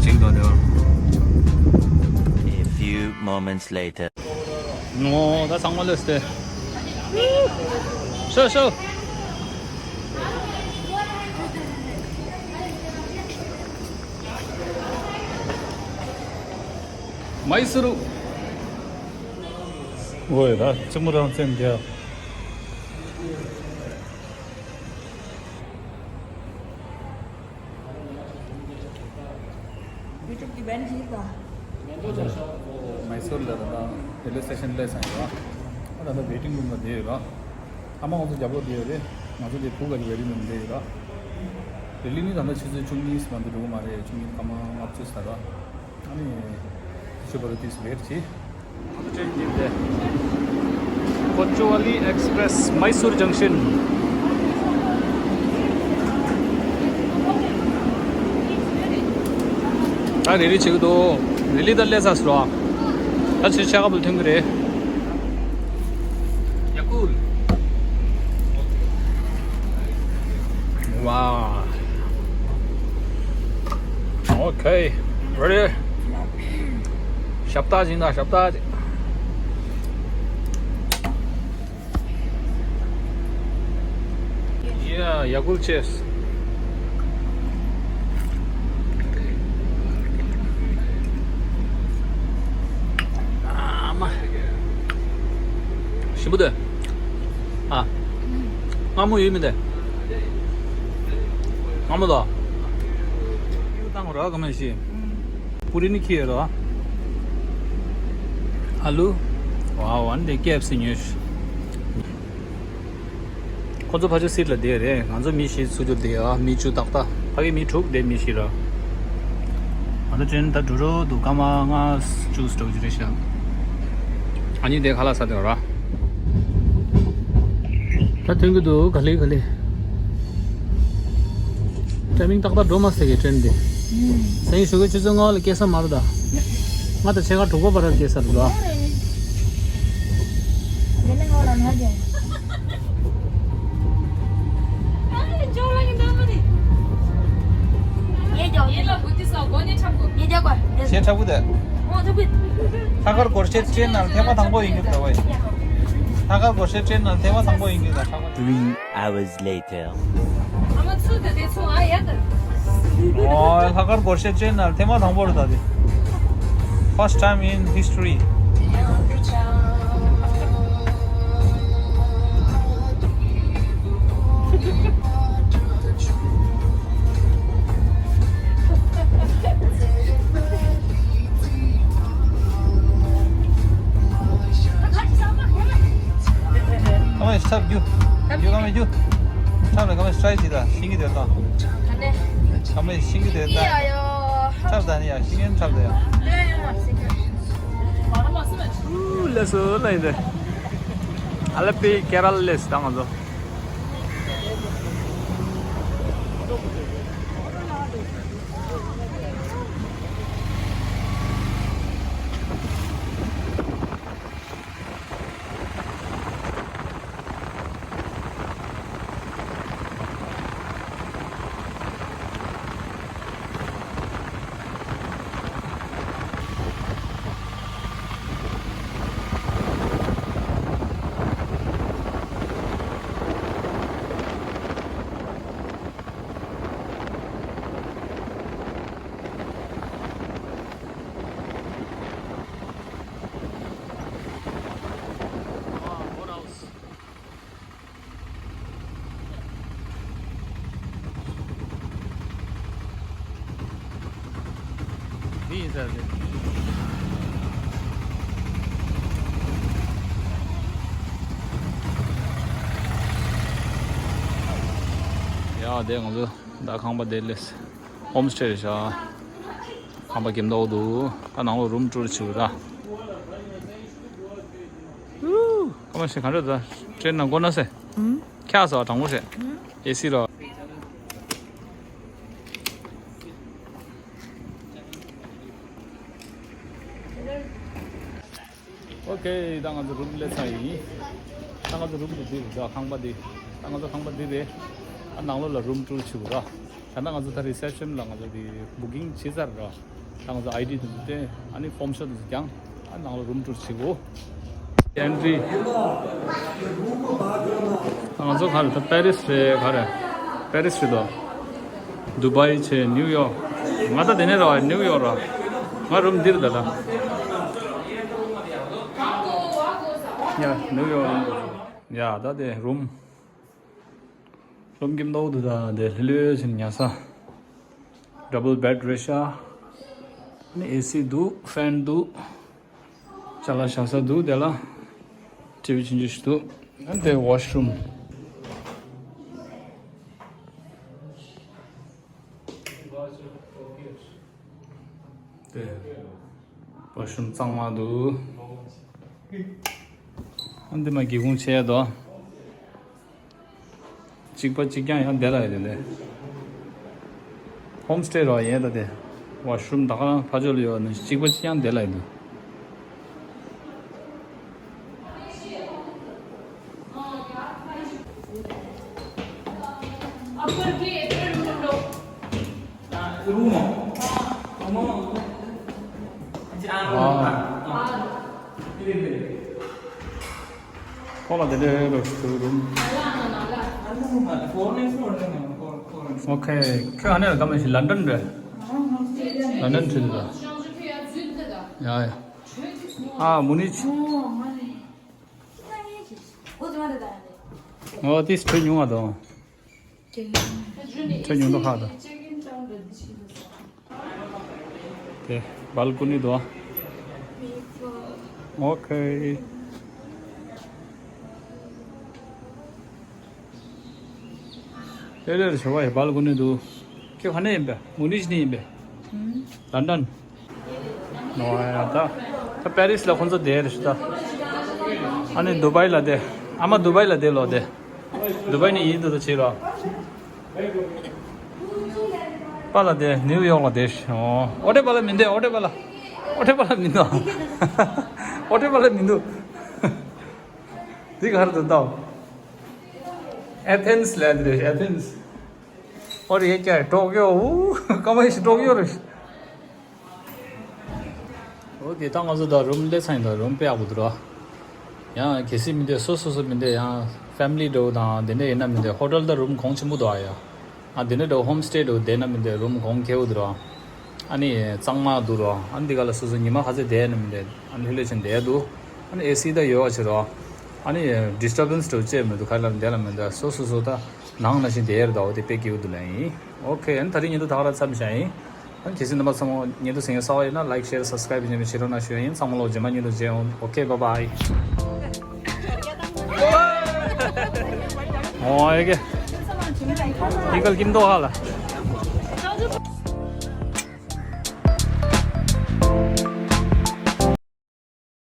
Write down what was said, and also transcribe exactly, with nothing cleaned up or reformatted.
ཅིག་དང་འདྲ། A few moments later. ངོ་ད་ཚང་མ་ལོས་ཏེ། ཤོ་ཤོ། མའི་སུར། ཝེ་ད་ཅི་མོ་རང་བཙན་རྒྱ། ཡུ་ཊུབ་གི་བན་ཞིག་དང་། མའི་སུར་ལ་ད་ལྟ་རེལ་ཝེ་སི་ཊེ་ཤན་སླེབས་སོང་ཡོད། ད་ལྟ་ཝེ་ཊིང་རུམ་ལ་བསྡད་ཡོད་ར། ཨ་མ་ང་ཚོ་རྒྱབ་ལོགས་བསྡད་ཡོད་རེད། ང་ཚོ་དེ་བུ་ག་གི་ཝེ་ཊིང་རུམ་བསྡད་ཡོད་ར། རི་ལི་ནི་ད་ལྟ་ཆུ་ཚོད་བཅུ་གཉིས་མ་གཏོགས་འགྲོ་གི་མ་རེད། བཅུ་གཉིས་སྐར་མ་ལྔ་བཅུ་ཟེར་ར། ཨ་ནི་ཆུ་བར་དུ་ཏིས་ཝེ་ཊི་བྱེད། Kochuveli Express, Mysore Junction. ད་རི་ལི་བྱེད་ཀྱི་འདུག་རི་ལི་ད་སླེབས་ཚར་སོང་། ད་ཕྱིར་ཆེ་ཁ་བུལ་ཐོན་གྱི་རེད། ཡ་ཀུལ། Wow. Okay. Ready? ཞབས་ཏག་ཅིག་ན་ཞབས་ཏག་ཅིག Yeah, Yakult, cheers. ཨ་མ། ཞིམ་པོ་འདུག་ཨ། མངར་མོ་ཡོད་མི་འདུག་མངར་མོ་འདུག་བཏང་རོགས་ག་མ་ཤི། པུ་རི་ནི་ཁྱེར་རོ། ཨ་ལུ། ཝའོ། ཨ་ནི་དེ་ཀེ་ཨེཕ་སི་ཉོས། ཁོ་ཚོ་ཕ་ཆུ་སིར་ལ་བསྡད་རེད། ང་ཚོ་མི་བཞི་ཚུར་རྒྱུ་བསྡད་ཨ། མི་བཅུ་ཏག་ཏག་ཕ་གི་མི་དྲུག་བསྡད་མི་བཞི་ར། ང་ཚོ་ཏྲེན་ད་འགྲོ་རོགས་འདུག་སྐར་མ་ལྔ་བཅུ་འགྲོ་རྒྱུ་རེད་ཤག་ཨ་ནི་དེ་ཁ་ལག་ཟ་དེ་ར། ད་ཐོན་གི་འདུག་ག་ལེ་ག་ལེ། ཊའི་མིང་ཏག་ཏག་འགྲོ་མ་ཟེར་གི་ཏྲེན་འདི། སེང་ཞོགས་ཀྱི་ཆུ་ཚོད་ལྔ་ལ་སྐྱེལ་ས་མ་རེད་ད། ལྔ་དང་ཕྱེད་ཀ་དྲུག་པ་བར་ལ་སྐྱེལ་ས་རེད་ད། ཞེ་དྲག་པོ་དེ། ལྷག་དཀར་སྒོར་གཞས་ཏྲེན་ནང་ཐེངས་མ་དང་པོ་ཡིན་གྱི་འདུག་བས། ལྷག་དཀར་སྒོར་གཞས་ཏྲེན་ནང་ཐེངས་མ་དང་པོ་ཡིན་གྱི་འདུག Three hours later. ཨོ། ལྷག་དཀར་སྒོར་གཞས་ཏྲེན་ནང་ཐེངས་མ་དང་པོ་རེད་ད་དེ། First time in history. ཁ་མེད་ཁྲབ་རྒྱུ། རྒྱུ་ཁ་མེད་རྒྱུ། ཁྲབ་ལ་ཁ་མེད་སི་ཊྲའི་ཇི་ད་ཤིང་གི་དེ་དང་། ཁ་མེད་ཤིང་གི་དེ་ད། ཁྲབ་ད་ནི་ཡ་ཤིང་གི་ཁྲབ་ད་ཡ། ལེ་སོ་ལ་ཡིན་དེ། ཨ་ལ་པི་ཀེ་ར་ལ་ལེ་སི་ད་ང་ཚོ། འདི་ཡིན་ས་རེད། ཡ་དེ་ང་ཚོ་ད་ཁང་པ་དེ་ལས་ཧོམ་སི་ཊེ་རེད་ཤག་ཁང་པ་གྱེན་ལོག་འདུག་ད་ནང་ལོགས་རུམ་ཊུར་བྱེད་དགོས་ར། ཨུ། ཀ་མ་ཤི་ག་འདྲ་ད། ཏྲེན་ནང་སྒོ་ན་སེ། ཁྱག་ས་བ་དྲང་པོ་རེད། ཨེ་སི་རོ། ཨོ་ཁེ། ད་ང་ཚོ་རུམ་སླེབས་ཚར་ཡིན། ད་ང་ཚོ་རུམ་དེ་འདི་རེད་ད། ཁང་པ་འདི། ད་ང་ཚོ་ཁང་པ་འདི་རེད། ད་ནང་ལོགས་ལ་རུམ་ཊུར་བྱེད་དགོས་ར། ད་ང་ཚོ་ད་རི་སེབ་ཤན་ལ་ང་ཚོ་དེ་བུ་ཀིང་བྱས་ཚར་ར། ད་ང་ཚོ་ཨའི་ཌི་དེ་ཚོ་སྟོན། ཨ་ནི་ཕོམ་ཤོ་དེ་ཚོ་བརྒྱངས། ཨ་ནང་ལ་རུམ་ཊུར་བྱེད་དགོས། ཨེན་ཊི། ང་ཚོ་ག་རེ་ད་པེ་རིས་རེད། ག་རེ་པེ་རིས་རེད་དོ། དུ་བའི་བྱས། ནིའུ་ཡོག་ང་ད་དེ་ནས་ར་བ། ནིའུ་ཡོག་ར། ང་རུམ་འདིར་ད་ད། ཡ་ནིའུ་ཡོག་རུམ། ཡ་ད་དེ་རུམ། རུམ་གྱི་མདོག་དུ་ད་དེ་ལྷོད་ལྷོད་ཕྱིན་ཉལ་ས། ཌབ་བལ་བེཌ་རེད་ཤག་ཨ་ནི་ཨེ་སི་འདུག་ཕེན་འདུག་ཅ་ལག་བཞག་ས་འདུག་དེ་ལ་ཊི་ཝི་ཆུང་ཆུང་ཞིག་འདུག་ཨ་ནི་དེ་ཝ་ཤ་རུམ། དེ་ཝ་ཤ་རུམ་གཙང་མ་འདུག་ཨ་འདི་མ་སྒེའུ་ཁུང་ཕྱེ་ཡ་དོ། གཅིག་པ་གཅིག་རྐྱང་ཡང་བསྡད་ལ་ཡོད་དེ་ལས། ཧོམ་སི་ཊེ་རོ་ཡས་ད་དེ། ཝ་ཤ་རུམ་ད་ག་རང་ཕ་ཇོ་ལ་ཡོད་ནི་གཅིག་པ་གཅིག་རྐྱང་བསྡད་ལ་ཡོད་དེ། ཁོ་ལ་དེ་འདྲའི་རོ་ཞིག་འདུག་རུམ། ཨོ་ཁེ། ཁྱོད་ཨ་ནེ་ལ་ག་མ་ཞིག་ལན་ཌན་རེད། ལན་ཌན་ཁྲིད་འདུག་ཡ་ཡ། ཨ་མུ་ནིཆ། ཨོ་དེ་ཁྲོད་ཉུང་བ་དང་། ཁྲོད་ཉུང་དུ་ཁག་དང་། དེ་བལ་ཀུ་ནི་དོ། ཨོ་ཁེ། དེ་རེད། ཞོ་བ་ཡི་བལ་ཀུ་ནི་འདུག་ཁྱོད་ག་ནས་ཡིན་པས། མུ་ནིཆ་ནས་ཡིན་པས། ལན་ཌན། ནོ་ཡ་ད། ད་པེ་རིས་ལ་ཁོང་ཚོ་བསྡད་རེད་ཤག་ད། ཨ་ནི་དུ་བའི་ལ་བསྡད། ཨ་མ་དུ་བའི་ལ་བསྡད་ལོ་དེ། དུ་བའི་ནས་ཡིན་དུ་ད་བྱེད་རོགས། པཱ་ལགས་དེ་ནིའུ་ཡོག་ལ་བསྡད་ཤག་ཨོ་ཨོ་ཊེ་པཱ་ལགས་མི་འདུག་ཨོ་ཊེ་པཱ་ལགས། ཨོ་ཊེ་པཱ་ལགས་མི་འདུག་ཨོ་ཊེ་པཱ་ལགས་མི་འདུག་འདི་ག་རེ་འདུག་ལྟ། ཨེ་ཐེན་སི་ལ་འདི་རེད། ཨེ་ཐེན་སི། ཨོ་རེད་ཀྱ་ཊོ་ཀྱོ། ཨུ་ཀ་མ་ཡི་ཤི་ཊོ་ཀྱོ་རེད། ཨོ་དེ་ད་ང་ཚོ་ད་རུམ་སླེབས་ཚར་ཡིན། ད་རུམ་དཔེ་ཡག་པོ་འདུག་ར། ཡང་གལ་སྲིད་མི་འདུག་སོ་སོ་སོ་མི་འདུག་ཡང་ཕེ་མི་ལི་འདྲ་བོ་དང་དེ་འདྲ་ཡིན་ན་མི་འདུག་ཧོ་ཊེལ་ད་རུམ་གོང་ཆེན་པོ་འདུག་ཨ་ཡ། ཨ་དེ་འདྲ་འདྲ་བོ་ཧོམ་སི་ཊེ་འདྲ་བོ་བསྡད་ན་མི་འདུག་རུམ་གོང་ཁེ་པོ་འདུག་ར། ཨ་ནི་གཙང་མ་འདུག་ར། ཨ་ནི་འདི་ག་ལ་སོ་སོ་ཉི་མ་ག་ཚོད་བསྡད་ན་མི་འདུག་ཨ་ནི་ལྷོད་ལྷོད་བྱས་བསྡད་འདུག་ཨ་ནི་ཨེ་སི་ད་ཡོད་པ་བྱས་ར། ཨ་ནི་ཌི་སི་ཊར་བན་སི་འདྲ་བོ་ཅི་མི་འདུག་ག་ལ་བསྡད་ལ་མི་འདུག་སོ་སོ་སོ་ད་ནང་ན་བཞིན་བསྡད་ཡོད་རེད། ད་འོ་དེ་དཔེ་སྐྱིད་པོ་འདུག་ལ་ཡིན། ཨོ་ཁེ། ཨ་ནི་ད་རིང་ཉིན་ཐོ་ད་ག་རང་མཚམས་བཞག་ཡིན། ཨ་ནི་གལ་སྲིད་རྣམ་པ་ཚང་མ་ཉིན་ཐོ་གཟིགས་མཁན་གསར་པ་ཡིན་ན་ལའིཀ་ཤེར་སབ་སི་ཀ་རའིབ་བྱེད་མཁན་བྱེད་རོགས་གནང་ཞུ་ཡ་ཡིན། ཚང་མ་ལོ་རྗེས་མ་ཉིན་ཐོ་མཇལ་ཡོང་། ཨོ་ཁེ། བཱའི་བཱའི། ཨོ་ཨེ་ཀེ། ཨི་ཀལ་ཀིན་དོ་ཧ་ལ།